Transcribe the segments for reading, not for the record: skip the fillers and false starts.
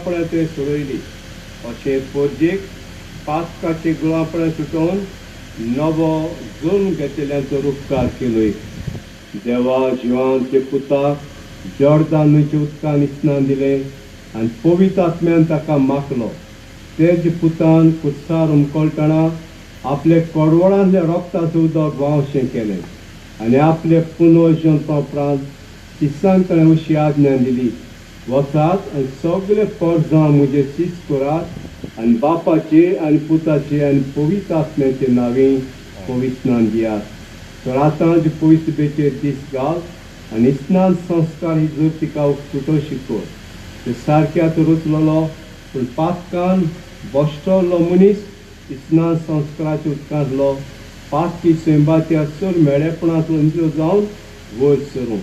गुलामपणां तुवें सोडयली. अशें पोरजेक पातकाचे गुलामपणां सुटोवन नवो जल्म घेतल्यांचो उपकार केलोय. देवा जिवांचे पुताक जॉर्दान न्हंयच्या उदकान स्नान दिलें आनी पवित्र आत्म्यान ताका माखलो. तेज पुतान कुत्सार उमकळटना आपले कडवळांतल्या रोगताचें उदक व्हांवशें केलें आनी आपले पुनर्जन्मा उपरांत शिसांक ताणें अशी आज्ञा दिली, वचात आनी सगळे पोरजां म्हजे शीस करात आनी बापाचे आनी पुताचे आनी पवित्र आत्म्याचे नांवी पवित्र स्नान दियात. तर आतां जे पवित्र दीस घाल आनी स्नान संस्कार ही जर तिका उक्तुटोशी कर. ते सारक्या तो रुचलेलो पूण पातकान बश्टवल्लो मनीस स्नान संस्काराच्या उदकांतलो पातकी सैंबाच्या चड मेळेपणांतलो नितळ जावन वयर सरूं.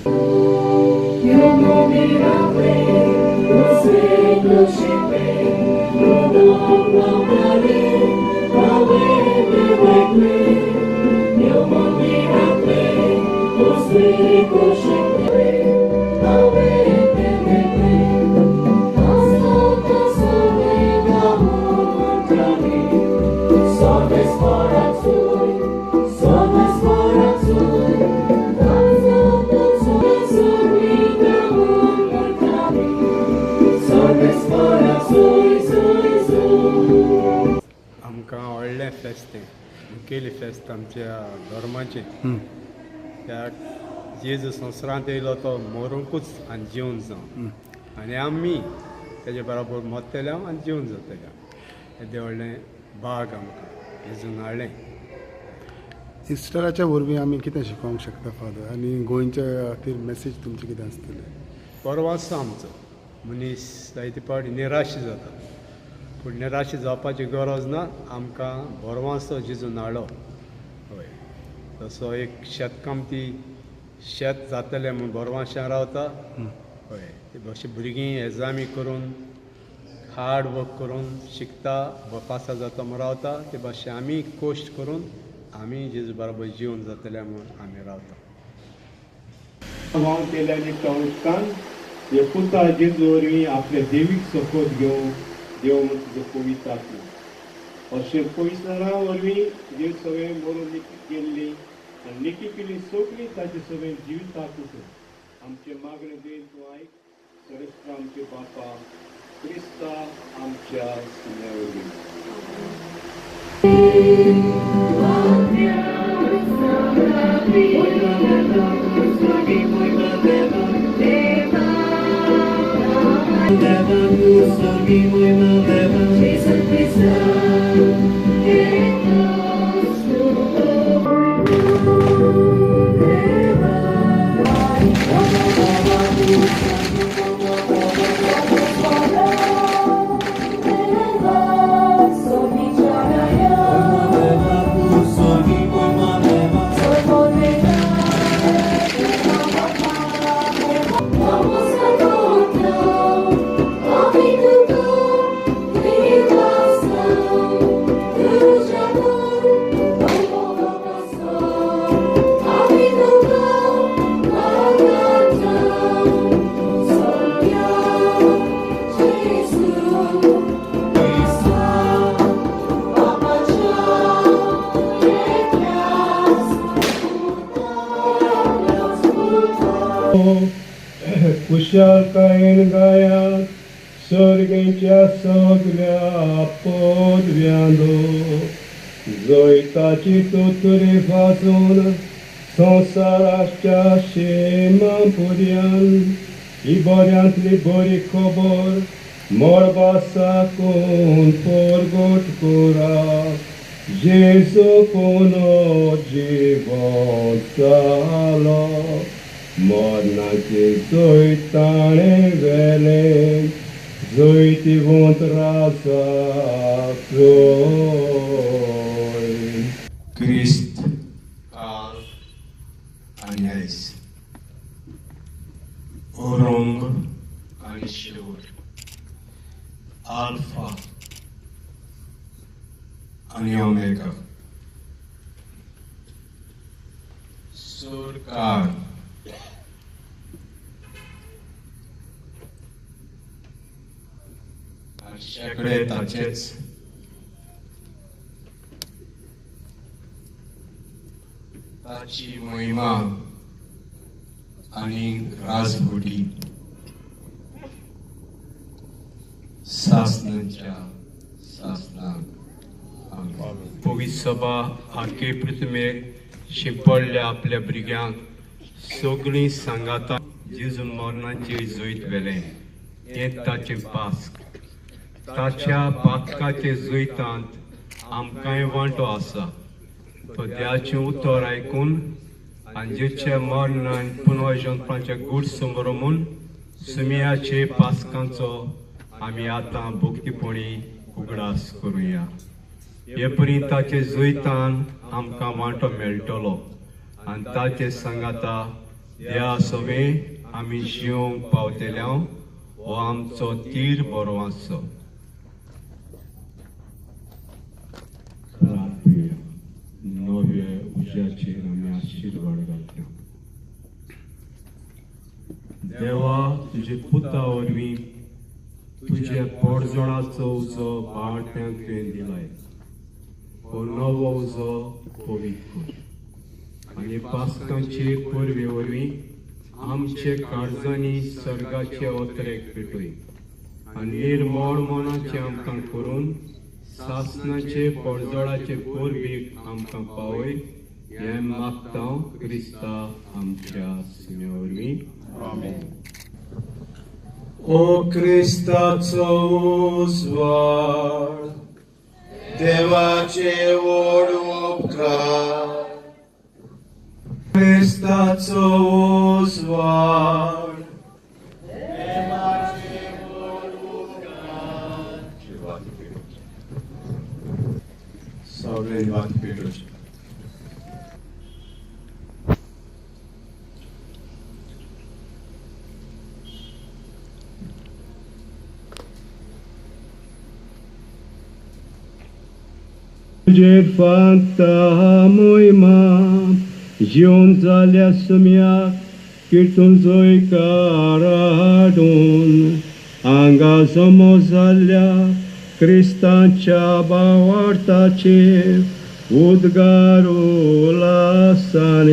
आमकां व्हडलें फेस्त तें, मुखेली फेस्त आमच्या धर्माचें. त्या जेजू संवसारांत येयलो तो मरुंकूच आनी जिवन जावं आनी आमी तेजे बरोबर मरतले आनी जिवन जातले. येदें व्हडलें भाग आमकां जेजून हाडलें. इस्टराच्या वरवीं आमी कितें शिकोवंक शकता फादर, आनी गोंयच्या खातीर मेसेज तुमची कितें आसतली? परवासो आमचो मनीस जायते फावटी निराश जाता, पूण निराश जावपाची गरज ना. आमकां बरवासो जेजून हाडलो. हय, तसो एक शेतकामती शेत जातलें म्हूण बरवाश्यां रावता. हय, अशी भुरगीं एग्जामी करून हार्ड वर्क करून शिकता, पासार जाता म्हूण रावता. ते भाशेन आमी कश्ट करून आमी जेजू बरोबर जिवन जातले म्हूण आमी रावता. व्हांवन केल्या त्या उदकान हे पुता जेजू वरवीं आपले देवीक सोपोत घेवन देव म्हूण तुजो पवित्र आत्मो. अशें पवित्र वरवीं देव सगळें मरून निकी केल्ली आनी निकी केल्ली सगळीं ताचे सगळें जिविताक उठून आमचे मागणे देव तूं आयक. सरेस्त्र आमचे बापा क्रिस्ता आमच्या सुन्या वरवीं. कुशालकायेन गायात सर्गेच्या सगल्या पदव्यांनो जैताची तोतरे भाजून संवसाराच्या शेमा पर्यान ही बऱ्यांतली बरी खबर मळबा साकून परगट करा. जेजू पुनो जिवन जालो मरणाचे जैत ताणें व्हेलें जैतिवंत राजा चोय. क्रिस्त काल आनी आयज, ओरंग आनी शेवट, आल्फा आनी ओमेगा, सुरकार शेकडे ताचेच ताची महिमा आनी राजगोटी सासनाच्या सासनाक. पवित्र सभा आखे पृथ्वेर शिंपडल्या आपल्या भुरग्यांक सगळीं सांगाता जेजून मरणाचेर जैत व्हेलें हें ताचें पास्क. ताच्या पातकाचे जैतांत आमकांय वांटो आसा. तो देवाचें उतर आयकून आनी जेजूच्या मरणान पुनर्जन्माच्या गूढ समोर सुमियाचे पास्कांचो आमी आतां भक्तीपणी उगडास करुया. हे परी ताचे जैतान आमकां वांटो मेळटलो आनी ताचे सांगाता देवा सवे आमी जिवंक पावतले. हो आमचो तीर बरो आसचो. नव्या उज्याचेर आमी आशिर्वाद घालता. देवा, तुजे पुता वरवीं तुज्या पोटजोडाचो उजो बाळप्यांक तुवें दिलाय. हो नवो उजो पवित्र कर आनी पास्कांचे परबे वरवीं आमचे काळजांनी सर्गाचे ओतरेक पेटय आनी निर्मळ मनाचें आमकां करून सासनाचे पोटजोडाचे परबेक आमकां पावय. हें मागता क्रिस्ता आमच्या सिम्या वरवीं. ओ क्रिस्ताचो उजवाड, देवाचे व्हड उपकार, क्रिस्ताचो उजवाड, सगळे वात पेटोवचे. तुजेर फांता मोहिमा जिवन जाल्या सुम्याक किर्तून जयकार हाडून हांगा जमो जाल्ल्या क्रिस्तांच्या भावार्थाचेर उद्गार उल्हासान.